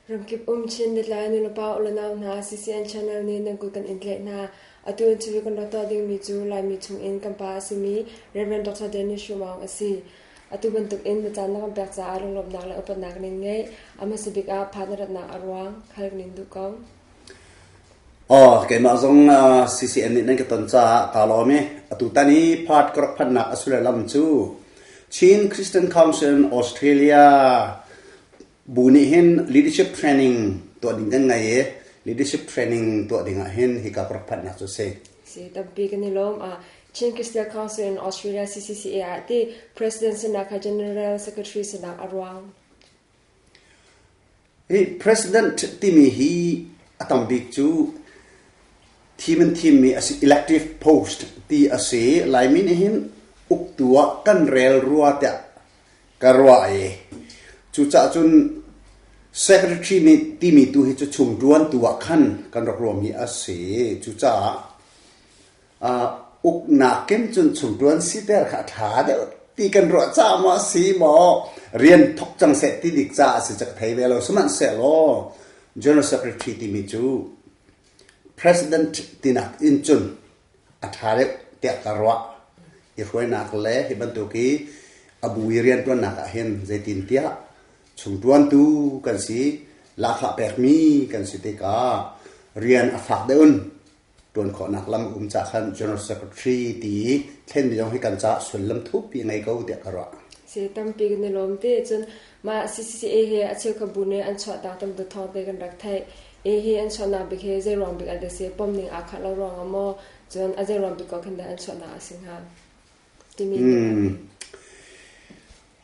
Ramkip um Chin Nitlai nulepa ulenau hna CCN channel nih nan kut kan in tlaih hna. Atu interview kan rak tuah dingmi cu Laimi chungin kan pa a simi Rev. Dr. Daniel Shu Maung a si. Atu bantuk in na caan na kan pek caah lunglawmhnak le upatnak kan in ngeih. A hmasa bik ah phan na ratnak a ruang khal kan in duh ko. Aw, keimah zong CCN nih nan ka ton caah kaa lawm i atutan i part ka rak phanhnak a sullam cu Chin Christian Council in Australia Bu nih hin leadership training tuah ding kan ngei i leadership training tuah ding ah hin hika ka rak phanhnak cu a si. Si tampi kan i lawm. Chin Christian Council in Australia CCCA ah ti President sinak kha General Secretary sinak a ruang. Hi President timi hi a tam bik cu thim an thimmi a si elective post ti a si. Laimi nih hin uktu ah kan rel rua tiah ka ruah i cucaah cun secretary nih timi tu hi cu chung ṭuantu ah khan kan rak ruahmi a si. Cucaah uknak in cun chung ṭuan siter kha a ṭha deuh ti kan ruah caah maw a si maw rian thok cang seh ti dik caah a si cu ka thei ve lo. Sihmanhsehlaw General Secretary timi cu President tinak in cun a ṭha deuh tiah ka ruah. I hruainak le hi bantuk i a bu i rianṭuannak ah hin zeitintiah chungṭuantu kan si, lahkhah pekmi kan si tikah rian a fak deuh in ṭuan khawhnak lam a um caah khan General Secretary ti i thlenmi zong hi kan caah sullam thukpi a ngei ko tiah ka ruah. Si tampi kan i lawm te cun mah CCCA hi a cheukhat bu nih an chuahtak tam tu thawng te kan rak theih. A hi an chuahnak bik hi zei ruang bik ah si pom ning aa khah lo ruang ah maw cun a zei ruang bik ko khin dah an chuahnak a si hnga timi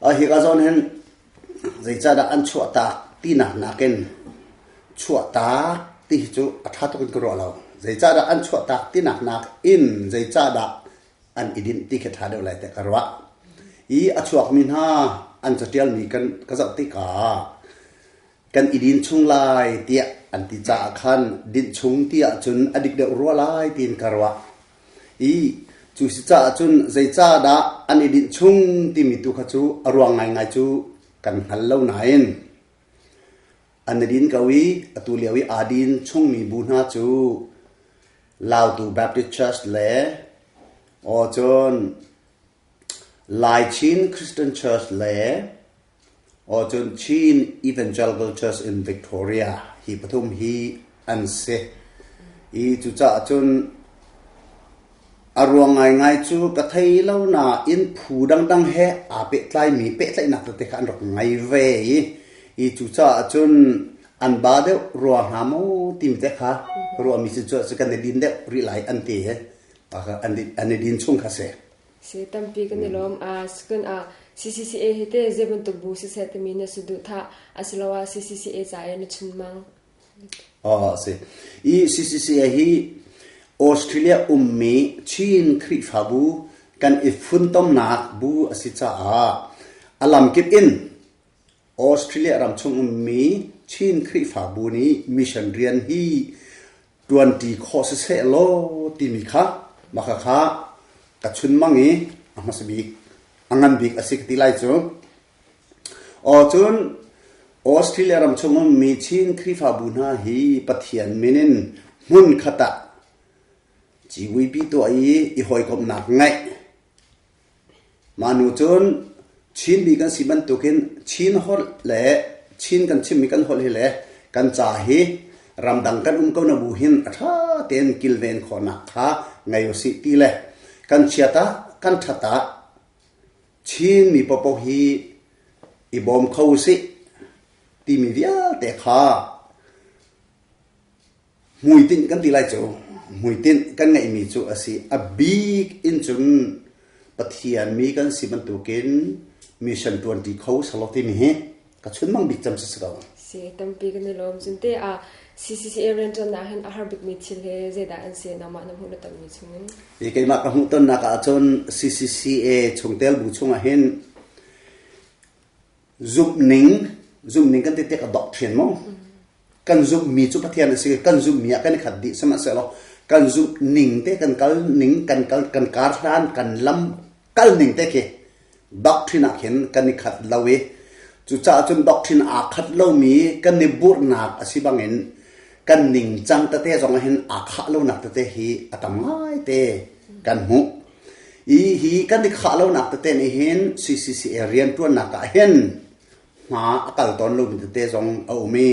Hi ka zawn hin zeicahdah an chuahtak tinak nakin chuahtak ti hi cu a ṭha tuk in ka ruah lo. Zeicahdah an chuahtak tinak nakin zeicahdah an i dinh ti khi ṭha deuh lai tiah ka ruah. I a chuakmi hna an caṭialmi kan ka zoh tikah kan i din chung lai tiah an ti caah khan dinh chung ti ahcun a dik deuh rua lai tiin ka ruah. I cu si caah cun zeicahdah an i dinh chung timi tu kha cu a ruang ngaingai cu kan hngal lo nain an i din ko i atu lio i aa din chungmi bu hna cu Lautu Baptist Church le aw cun Lai Chin Christian Church le aw cun Chin Evangelical Church in Victoria hi pathum hi an si. I cucaah cun a ruang ngaingai cu ka thei lo nain phu dangdang he aa pehtlaimi pehtlaihnak tete kha an rak ngei ve i, i cucaah cun an ba deuh rua hnga maw timi te kha ruahmi cu cu kan i din deuh rih lai an ti i an i din chung kha si. Si tampi kan i lawm. Sukun ah CCCA hi te zei bantuk bu siseh timi na saduhthah asiloah CCCA ca i na chunmang. A si. I CCCA hi Australia ummi Chin Khrihfabu kan i funtomnak bu a si caah a lamkip in Australia ram chung ummi Chin Khrihfabu nih mission rian hi ṭuanṭi khawh siseh law timi kha mah kha ka chunmang i a hmasa bik a ngan bik a si ka ti lai cu. Aw cun Australia ram chung ummi Chin Khrihfabu hna hi Pathian min in hmun khat ah civuipi tuah i i hawikomhnak ngeih. Mah hnu cun Chinmi kan si bantukin Chin holh le Chin kan chimmi kan holh hi le kan ca hi ramdang kan um ko na bu hin a ṭha tein kilven khawhnak kha ngei usih ti le kan chiat ah kan ṭhat ah Chinmi paohpaoh hi i bawm kho usih timi vialte kha hmuitinh kan ti lai cu hmuitinh kan ngeihmi cu a si. A bik in cun Pathian mi kan si bantukin mission ṭuanṭi kho selaw timi hi ka chunmang bik cem si si ko. Si tampi kan i lawm. Cun te ah CCCA rianṭuannak hin a har bikmi thil hi zeidah an si nangmah na hmuh na tonmi chungin? Hi keimah ka hmuhtonnak ahcun CCCA chungtel bu chungah hin zumhning zumhning kan ti tik a doctrine mu kan zumhmi cu Pathian a si kan zumhmi ah kan i khat dih sihmanhsehlaw kan zumh ning te kan kal ning kan kal kan kar hlan kan lam kal ning te khi doctrine ah khin kan i khat lo i. Cucaah cun doctrine aa khat lomi kan i burhnak a si bangin kan ningcang tete zong ah hin aa khah lonak tete hi a tam ngaite kan hmuh. I hi kan i khah lonak tete nih hin CCCA rianṭuannak ah hin hma a kal tawn lomi tete zong a um i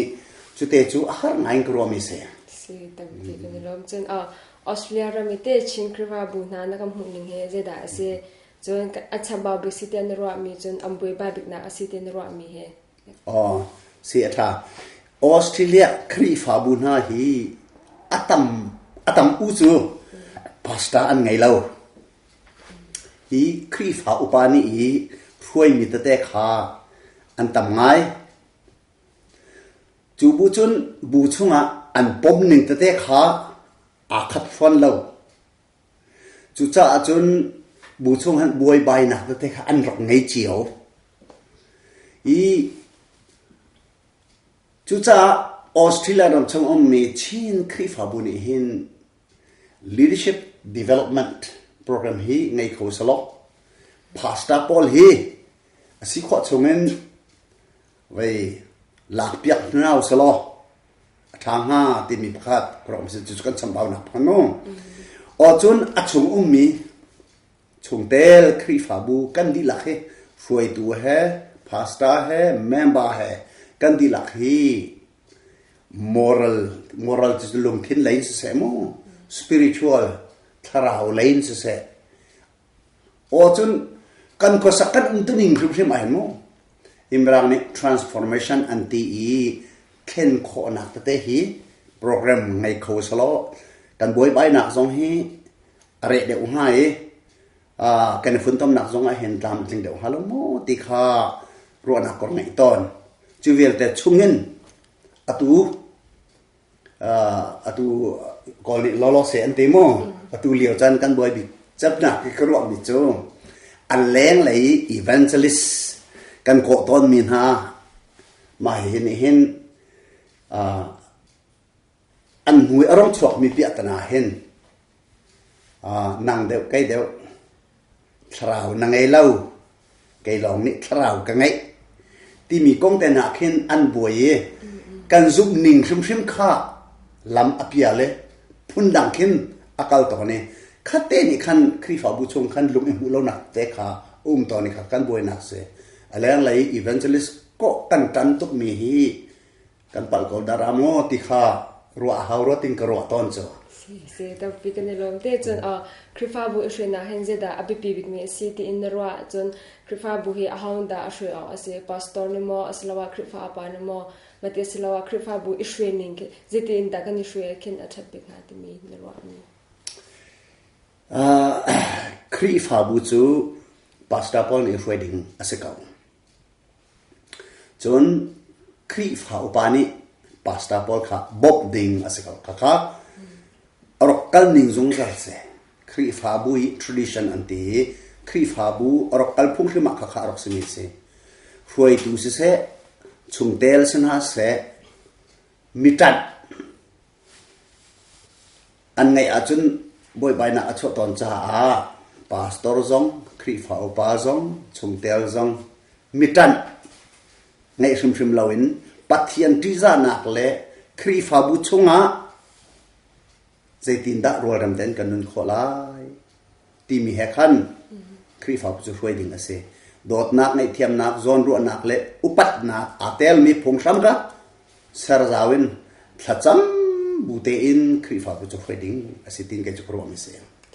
cute cu a har ngai in ka ruahmi si. Si tampi kan i lawm. Cun Australia ram i te Chin Khrihfabu hna na kan hmuh ning hi zeidah a si? Cun a chambau bik si tiah na ruahmi cun an buaibai biknak a si tiah na ruahmi hi? Aw, si a ṭha. Australia Khrihfabu hna hi a tam a tam u cu pastor an ngei lo. Hi Khrihfa upa nih i hruaimi tete kha an tam ngai. Cu bu cun bu chungah an pom ning tete kha aa khat fawn lo. Cucaah cun bu chung han buaibainak tete kha an rak ngei cio. I cucaah Australia ram chung ummi Chin Khrihfabu nih hin leadership development program hi ngei kho selaw pastor pawl hi a si khawh chungin vei lakpiak hna selaw a ṭha hnga timi pakhat cu kan chambaunak pakhat mu. Aw cun a chung ummi chungtel Khrihfabu kan dihlak hi hruaitu he pastor he member he kan dihlak hi moral moral cu lungthin lei in siseh mu spiritual thlarau lei in siseh Aw cun kan khuasak kan umtuning hrimhrim ah hin mu Imrang nih transformation an ti i thlen khawhnak tete hi program ngei kho selaw kan buaibainak zong hi a reh deuh hnga i kan i funtomnak zong ah hin tlam a tling deuh hnga lo maw ti kha ruahnak ka ngeih tawn. Cu vialte chungin atu atu Kawl nih lawlawse an ti mu. Atu lio caan kan buai bik cemnak i ka ruahmi cu a lenglei evangelist kan kawh tawnmi hna mah hi nih hin an mui a rong chuakmi piahtana hin nang deuh kei deuh thlarau na ngei lo kei lawng nih thlarau ka ngeih timi kong te hna khin an buai i kan zumh ning hrimhrim kha lam a pia le phundang khin a kal tawn i khatte nih khan Khrihfabu chung khan lung i hmuh lonak te kha um tawn i kha kan buainak si a lenglei evangelist kawh kan tan tukmi hi kan palh ko dara maw ti kha ruah hau ruat in ka ruah tawn cu. Si si tampi kan i lawm te cun Khrihfabu i hruainak hin zeidah a biapi bikmi a si tiin na ruah cun Khrihfabu hi aho dah a hruai awk a si pastor nih maw asiloah Khrihfa upa nih maw mati asiloah Khrihfabu i hruai ning khi zeitin dah kan i hruai khin a ṭhat bik hnga timi na ruahmi. Khrihfabu cu pastor pawl nih hruai ding a si ko. Cun Khrihfa upa nih pastor pawl kha bawmh ding a si ko. Khakha a rak kal ning zungzal si. Khrihfabu i tradition an ti i Khrihfabu a rak kal phung hrim ah khakha a rak simi a si. Hruaitu siseh, chungtel si hna seh, miṭanh An ngeih ahcun buaibainak a chuah tawn caah pastor zong, Khrihfa upa zong, chungtel zong miṭanh ngeih hrimhrim loin Pathian ṭihzahnak le Khrihfabu chungah zeitindah rualrem tein kan nun khawh lai timi he khan Khrihfabu cu hruai ding a si. Dawtnak, ngaihthiamnak, zawnruahnak le upatnak aa telmi phunghram kha serzau in thlacam bu tein Khrihfabu cu hruai ding a si tin kei cu ka ruahmi si.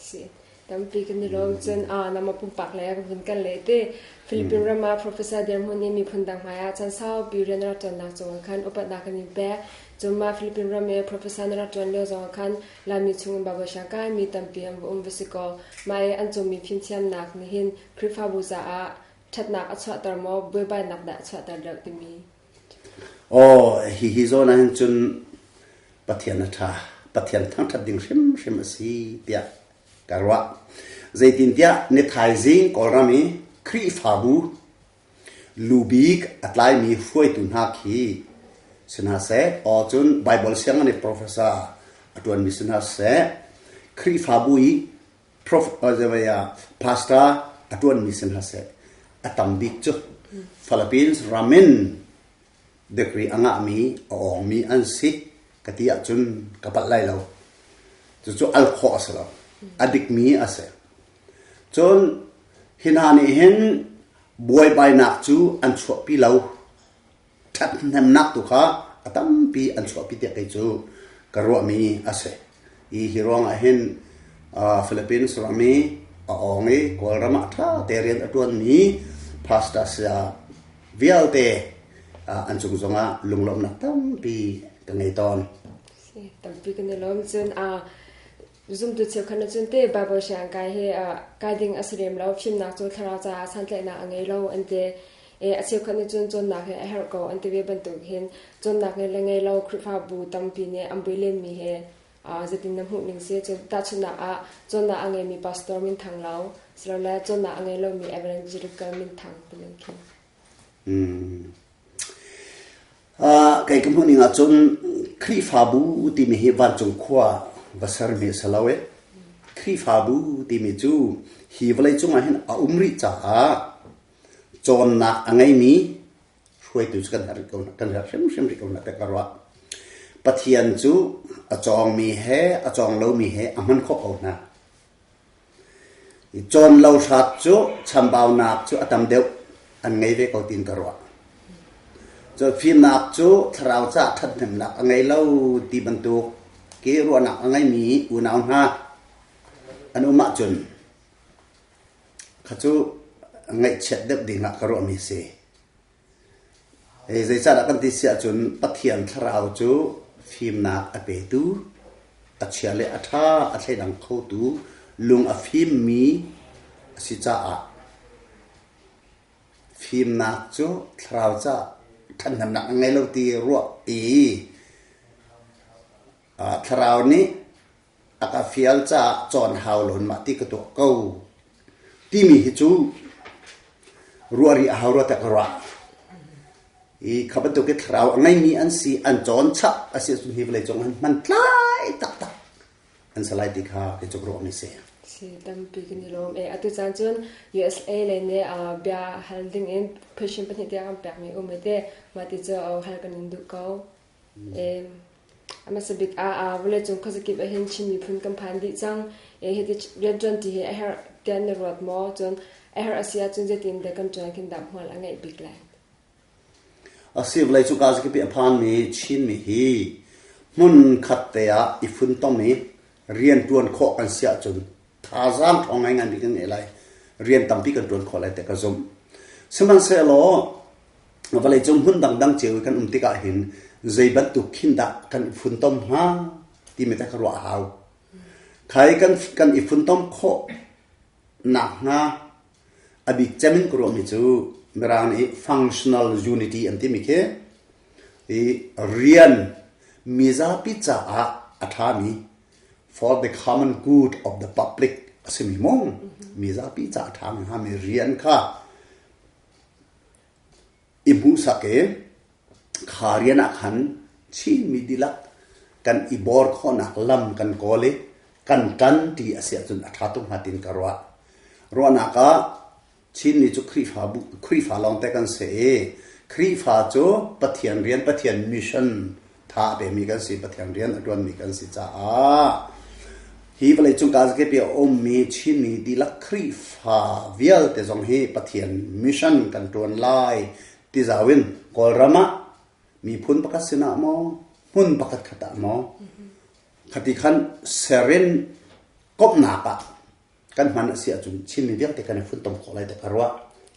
Si. Tampi kan i lawm cun nama pumpak le kan vun kal le te Philippine ram ah Professor dirhmun in miphun dang hmai ah chan saupi rian rak ṭuannak cungah khan upatnak kan in pek. Cun mah Philippine ram i Professor na rak ṭuan lio zongah khan Laimi chung in Baibal siang kaimi tampi an va um va si kaw mah i an cawmmi fimthiamnak nih hin Khrihfabu caah ṭhatnak a chuahter maw buaibainak dah a chuahter deuh timi Aw, hihi zawn ahhin cun Pathian a ṭha, Pathian thangṭhat ding hrimhrim a si tiah ka ruah. Zeitintiah ni thaizing Kawlram i Khrihfabu lubik a tlaimi hruaitu hna khi si hna seh, aw cun Baibal sianginn i professor a ṭuanmi si hna seh, Khrihfabu i pastor a ṭuanmi si hna seh, a tam bik cu. Philippines ram in degree a ngahmi a awngmi an si ka ti ahcun ka palh lai lo. Cucu al khawh a si lo. A dikmi a si. Cun hi hna nih hin buaibainak cu an chuahpi lo. Ṭhathnemnak tu kha a tampi an chuahpi tiah kei cu ka ruahmi a si. Hi hi ruangah hin Philippines ram i a awng i Kawlram ah ṭha te rian a ṭuanmi pastor saya vialte an cung zongah lunglawmhnak tampi ka ngei tawn. Tampi kan i lawm. Cun zumtu cheukhat na cun te Bible siang kai hi kai ding a si lem lo. Fimnak cu thlarau caah santlaihnak a ngei lo an ti. A cheukhat nih cun cawnnak hi a herh ko an ti ve bantuk hin cawnnak ngei le ngei lo Khrihfabu tampi nih an bui lenmi hi zeitin na hmuh ning si? Cun tahchunhnak ah cawnnak a ngeimi pastor minthang lo silole cawnnak a ngei lomi evangelical minthang tining khi. Kei ka hmuh ning ahcun Khrihfabu timi hi vancung khua va sermi a si lo i Khrihfabu timi cu hi vawleicung ah hin a um rih caah cawnnak a ngeimi hruaitu cu kan herh ko kan herh hrimhrim rih ko hna tiah ka ruah. Pathian cu a cawngmi he a cawng lomi he a hman khawh ko hna. Cawn lo hrat cu chambaunak cu a tam deuh an ngei ve ko tiin ka ruah. Cu fimnak cu thlarau caah ṭhathnemnak a ngei lo ti bantuk ke ruahnak a ngeimi unau hna an um ahcun kha cu ngaihchiat deuh ding ah ka ruahmi a si. Zeicahdah kan ti si ahcun Pathian thlarau cu fimnak a petu, a chia le a ṭha a thleidang khotu, lung a fimmi a si caah fimnak cu thlarau caah ṭhathnemnak a ngei lo ti ruah i thlarau nih a ka fial caah cawn hau loin mah ti ka tuah ko timi hi cu ruah rih a hau rua tiah ka ruah. I kha bantuk i thlarau a ngeimi an si an cawn chap a si ahcun hi vawleicung ah hman tlai taktak an si lai ti kha kei cu ka ruahmi si. Si tampi kan i lawm e. Atu caan cun USA lei nih bia hal ding in question pahnih tiang an pekmi um i te mah ti cu hal kan in duh ko. A hmasa bik ah vawleicung khuazakip ahhin Chin miphun kan phan dih cang. Hiti rianṭuan ti hi a herh tiah na ruat maw? Cun a herh a si ahcun zeitin dah kan ṭuan khin dah hmual a ngeih bik lai? A si, vawleicung kazakip i a phanmi Chinmi hi hmunkhat te ah i funtom i rianṭuan khawh kan si ahcun thazaang ṭhawng ngaingai bik kan ngei lai. Rian tampi kan ṭuan khawh lai tiah ka zumh. Sihmanhsehlaw vawleicung hmun dangdang cio i kan um tikah hin zei bantuk khin dah kan i funtom hnga timi te ka ruah a hau. Khai kan kan i funtom khawh nakhnga a bik cem in ka ruahmi cu Mirang nih functional unity an timi khi i rian mizapi caah a ṭhami for the common good of the public a simi mong mizapi caah a ṭhami hngami rian kha I hmuhsak i kha rian ah khan Chinmi dihlak kan i bor khawhnak lam kan kawl i kan ṭan ti a si ahcun a ṭha tuk hnga tiin ka ruah. Ruahnak ah Chinmi cu Khrihfabu Khrihfa lawngte kan si i Khrihfa cu Pathian rian Pathian mission tha a pemi kan si Pathian rian a ṭuanmi kan si caah hi vawleicung kazakip i a ummi Chinmi dihlak Khrihfa vialte zong hi Pathian mission kan ṭuan lai ti zau in Kawlram ah miphun pakhat sinah maw hmun pakhat khat ah maw khati khan serin komhnak ah kan hman a si ahcun Chinmi vialte kan i funtom khawh lai tiah ka ruah.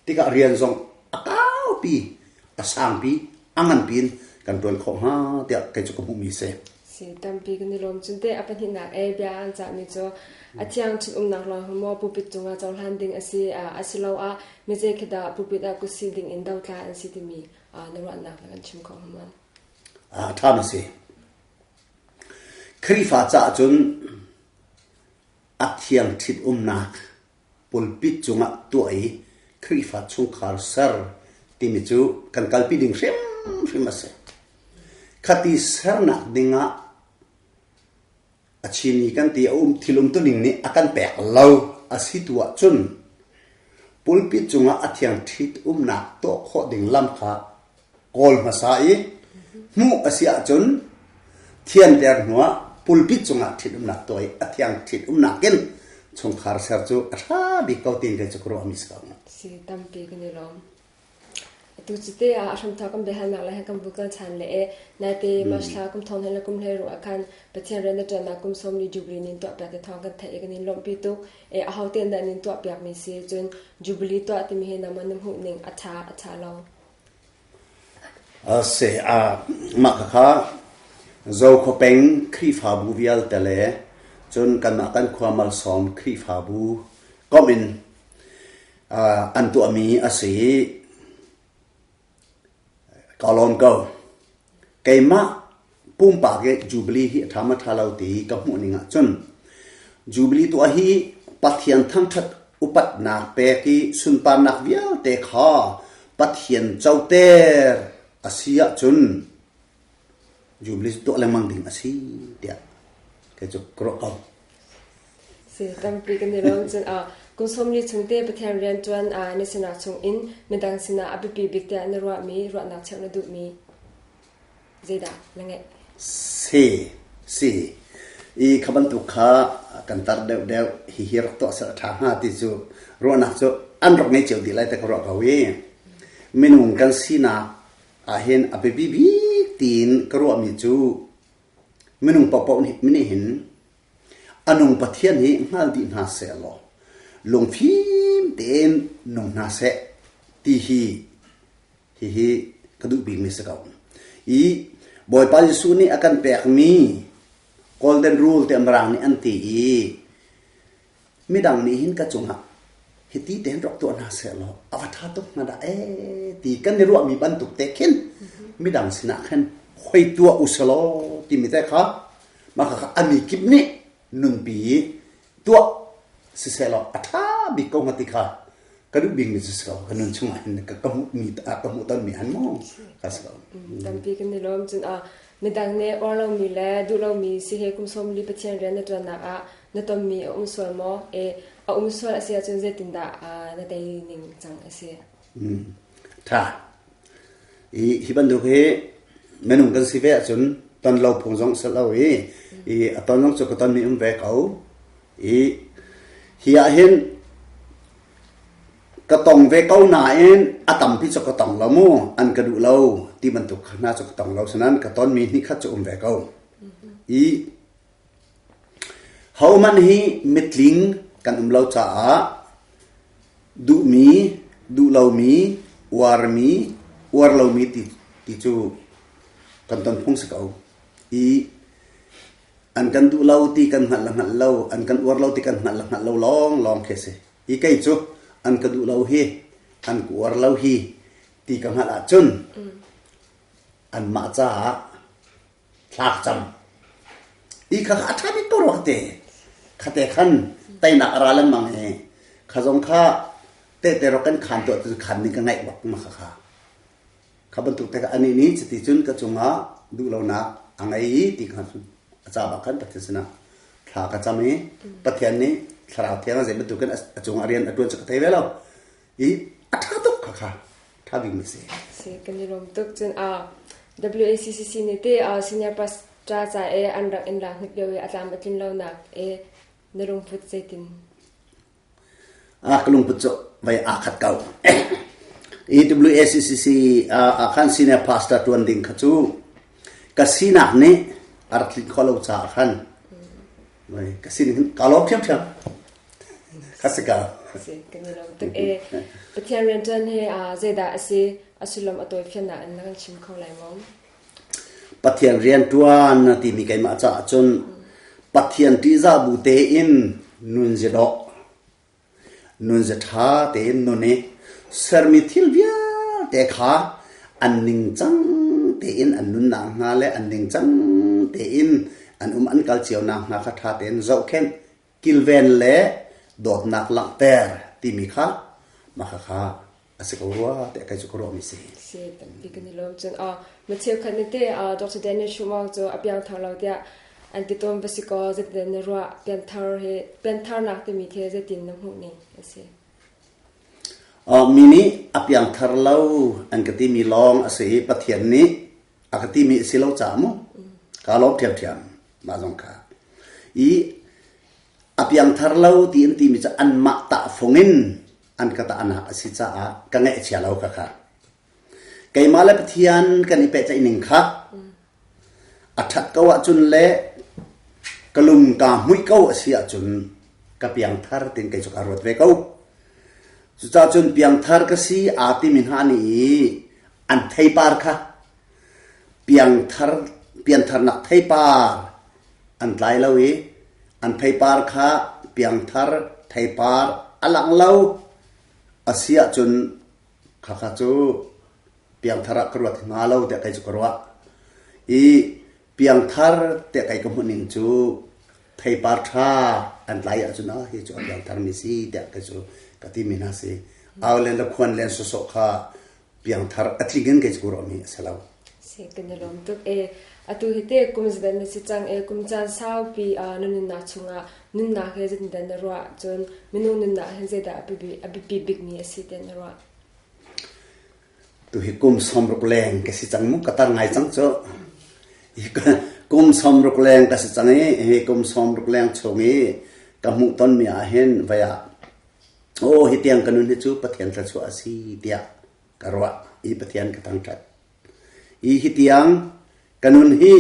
Tikah rian zong a kaupi, a sangpi, a nganpi in kan ṭuan khawh hnga tiah kei cu ka hmuhmi si. Si tampi kan i lawm. Cun teh a pahnihnak e bia an cahmi cu a thiang ṭhit-umnak lawng hi maw pulpit cungah cohlan ding a si asiloah mizei khi dah pulpit ah kutsi ding in dotla an si timi na ruahnak na kan chim kho hnga maw? A ṭha na si. Khrihfa caah cun A thiang ṭhitumnak pulpit cungah tuah i Khrihfa chungkhar ser timi cu kan kalpi ding hrimhrim a si. Khati sernak dingah a Chinmi kan ti a um thil umtuning nih a kan pek lo a si tu ahcun. Pulpit cungah a thiang ṭhit umnak tuah khawh ding lam kha kawl hmasa i hmuh a si ahcun thianter hnuah pulpit cungah ṭhitumnak tuah i a thiang ṭhitumnak in chungkhar ser cu a ṭha bik ko tiin kei cu ka ruahmi si ko. Si tampi kan i lawm. Atu cu te ah a hramthawk kan biahalnak le kan bu kan chan le e naite March thla kum thong le kum hlei ru ah khan Pathian rian na ṭuannak kum sawm li jubilee nin tuah piak ti thawng kan theih i kan in lawmhpi tuk. E aho ten dah nin tuah piak mi si cun jubilee tuah timi hi nangmah na hmuh ning a ṭha a ṭha lo. Si, mah khakha Zokhua peng Khrihfabu vialte le cun kanmah kan khua Malsawm Khrihfabu komh in an tuahmi a si i Ka lawm ko. Keimah pumpak i Jubilee hi a ṭha maw ṭha lo ti ka hmuh ning ahcun Jubilee tuah hi Pathian thangṭhat upatnak pek i sunparnak vialte kha Pathian coter a si ahcun Jubilee cu tuah lengmang ding a si tiah kei cu ka ruah ko. Si tampi kan i lawm cun kum 40 chung te Pathian rian ṭuan na sinak chung in midang sinah a biapi bik tiah na ruahmi ruahnak cheuh na duhmi zeidah na ngeih? Si, si. I kha bantuk kha kan tar deuhdeuh hihi rak tuah seh a ṭha hnga ti cu ruahnak cu an rak ngei cio dih lai te ka ruah ko i minung kan sinak ahhin a biapi bik tiin ka ruahmi cu minung paohpaoh nih hin A nung Pathian hi hngal dih hna sehlaw lungfim tein nung hna seh ti hi hihi ka duh bikmi si ko. I Bawipa Jesuh nih a kan pekmi golden rule te Mirang nih an ti i midang nih hin ka cungah hiti te hin rak tuah hna sehlaw a va ṭha tuk hnga dah ee ti kan i ruahmi bantuk te khin midang sinah khin hoi tuah u selaw timi te kha mah kha a mi kip nih nunpi i tuah sisehlaw a ṭha bik ko hnga ti kha ka duh bikmi cu si ko ka nun chungah hin ka ka hmuhmi ka hmuh tonmi han mu ka si ko. Tampi kan i lawm cun midang nih uar lomi le duh lomi si he kum 40 Pathian rian na ṭuannak ah na tonmi a um sual maw? E, a um sual a si ahcun zeitindah na tei ning cang a si? Tha. I hi bantuk hi minung kan si ve ahcun ton lo phung zong si lo i i a ton zong cu ka ton mi um ve ko. I hi ah hin ka tong ve ko nain a tampi cu ka tong lo mu an ka duh lo ti bantuk hna cu ka tong lo sanan ka ton mi hnih khat cu um ve ko. I Hohmanh hi mitling kan um lo caah duhmi, duh lomi, uarmi, uar lomi ti, ti cu kan ton phung si ko. I an kan duh lo ti kan hngalh le hngalh lo, an kan uar lo ti kan hngalh le hngalh lo lawnglawng khi a si. I kei cu an ka duh lo hi, an ka uar lo hi ti ka hngalh ahcun anmah caah thlak cang. I kha a ṭha bik ko rua te. Khate khan teinak a ra lengmang i kha zong kha tehte ro kan khan tuah tu khan ning ka ngaih bak ma kha kha. Kha bantuk te kha ani nih cuti cun ka cungah duhlonak a ngei i ti kha a ca bak khan Pathian sinah thla ka cam i Pathian nih thlarau thiang a zei bantukin a cungah rian a ṭuan cu ka thei ve lo. I a ṭha tuk kha kha ṭha bikmi si. Si kan i lawm tuk cun a WACCC nih te a senior pastor ca e an rak in lak hnik lio i a tlam a tlin lonak e na lungput zeitin? A ka lungput cu vai aa khat ko. I WACCC a khan senior pastor ṭuan ding kha cu ka sinak nih a rak tlin khawh lo caah khan ka sining ka lawm ṭhiamṭhiam. Ka si ka. Si, kan i lawm tuk e. Pathian rianṭuan hi zeidah a si? A sullam a tawifiannak in na kan chim kho lai maw? Pathian rianṭuan na timi keimah caah cun Pathian ṭihzah bu tein nun zidawh, nun zi ṭha tein nun i sermi thil vialte kha an ningcang tein an nunnak hnga le an ningcang tein an um an kal cio nakhnga kha ṭha tein zohkhenh kilven le dawtnak langhter timi kha mah kha a si ko rua tiah kei cu ka ruahmi si. Si tampi kan i lawm cun ma cheukhat nih te Dr. Daniel Shumang cu a piangthar lo tiah an ti tawn va si kaw zeitin na ruah pianthar hi piantharnak timi khi zeitin na hmuh ning a si? Mi nih a piangthar lo an ka timi lawng a si i Pathian nih a ka timi a si lo caah mu kaa lawm ṭhiamṭhiam mah zong kha. I a piangthar lo ti an timi cu anmah tahfung in an ka tahnak a si caah ka ngaihchia lo kha kha. Keimah le Pathian kan i pehtlaih ning kha a ṭhat ko ahcun le ka lung kaa hmuih ko a si ahcun ka piangthar tiin kei cu kaa ruat ve ko. Cucaah cun piangthar ka si aa timi hna nih i an theipar kha piangthar piantharnak theipar an tlai lo i an theipar kha piangthar theipar a lang lo a si ahcun khakha cu piangthar ah ka ruat hnga lo tiah kei cu ka ruah. I piangthar tiah kei ka hmuh ning cu theipar ṭha an tlai ahcun ah hi cu a piangthar mi si tiah kei cu ka timi hna si. Au len le khuan len sawsawh kha piangthar a tling in kei cu ka ruahmi a si lo. Si kan i lawm tuk e. Atu hi te kum zeizat na si cang e kum caan saupi na nunnak chungah nunnak he zeitindah na ruah cun minung nunnak hin zeidah a biapi bikmi a si tiah na ruah? Tuhi kum 60 leng ka si cang mu ka tar ngai cang cu. Kum 60 leng ka si cang i hi kum 60 leng chung i ka hmuh tonmi ah hin vai ah aw hi tiang ka nun hi cu Pathian thluachuah a si tiah ka ruah i Pathian ka thangṭhat. I hi tiang ka nun hi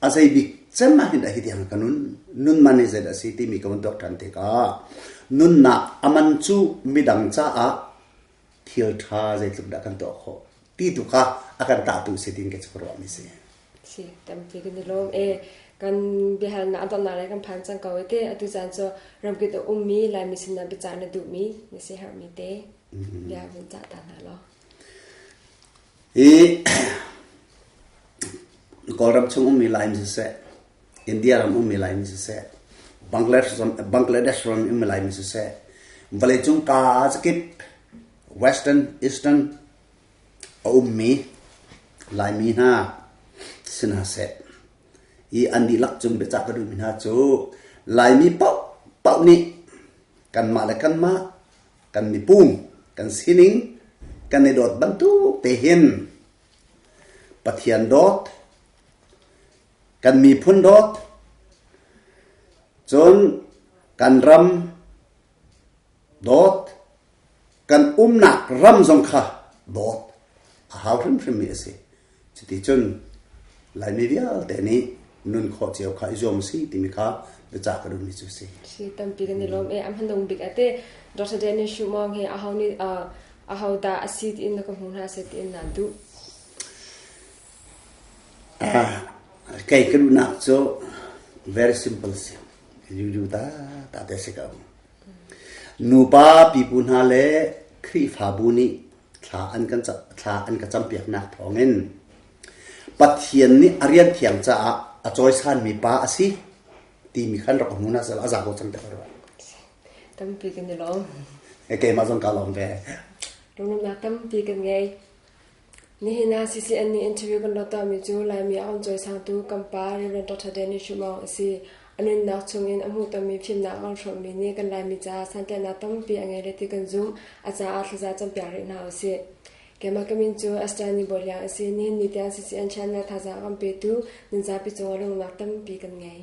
a zei bik cem ah hin dah hi tiang ka nun nun man hi zeidah a si timi ka vun tuak ṭhan tikah nunnak a man cu midang caah thil ṭha zeitluk dah kan tuah khawh ti tu kha a kan tahtu si tin ka cu ruahmi si. Si tampi kan i lawm e kan biahalnak a donghnak le kan phan cang ko e te atu caan cu ramkip a ummi Laimi sinah biacah na duhmi na si herhmi te bia vun cah ta hna law. Hi Kawlram chung ummi Laimi siseh, India ram ummi Laimi siseh, Bangladesh ram, Bangladesh ram ummi Laimi siseh, vawleicung kaa zakip Western, Eastern a ummi Laimi hna si hna seh. I an dihlak cung biacah ka duhmi hna cu Laimi paohpaoh nih kanmah le kanmah kan mipum kan sining kan i dawt bantuk te hin Pathian dawt kan miphun dawt cun kan ram dawt kan umnak ram zong kha dawt a hau hrimhrimmi a si. Cuticun Laimi vialte nih nun khawh cio kha i zuam si timi kha biacah ka duhmi cu si. Si tampi kan i lawm e am hanung bik ate Dr. Daniel Shumong he aho nih aho dah a si tiin na ka hmu hna se tiin na duh. Kei ka duhnak cu very simple si. Yu ta ta te si ko. Nupa pipu hna le Khrihfabu nih thla an kan thla an ka campiaknak thawngin Pathian nih a rian thiang caah a cawisanmi pa a si timi khan rak hmu na sal a za ko cang te ka ruah. Tampi kan i lawm. Keimah zong ka lawm ve. Lunglawmhnak tampi kan ngei. Nihin ah CCN nih interview kan rak tuahmi cu Laimi a kan cawisangtu kan pa Rev. Dr. Danny Shumong a si. A nunnak chungin a hmuhtonmi fimnak a kan hrawmmi nih kan Laimi caah santlaihnak tampi a ngei le ti kan zumh. A caah thlaza campiak rih hna usih. Keimah ka min cu Esther Ni Bawi Liang a si. Nihin ni tiang CCN channel thazaang a kan petu nan zapi cungah lunglawmhnak tampi kan ngei.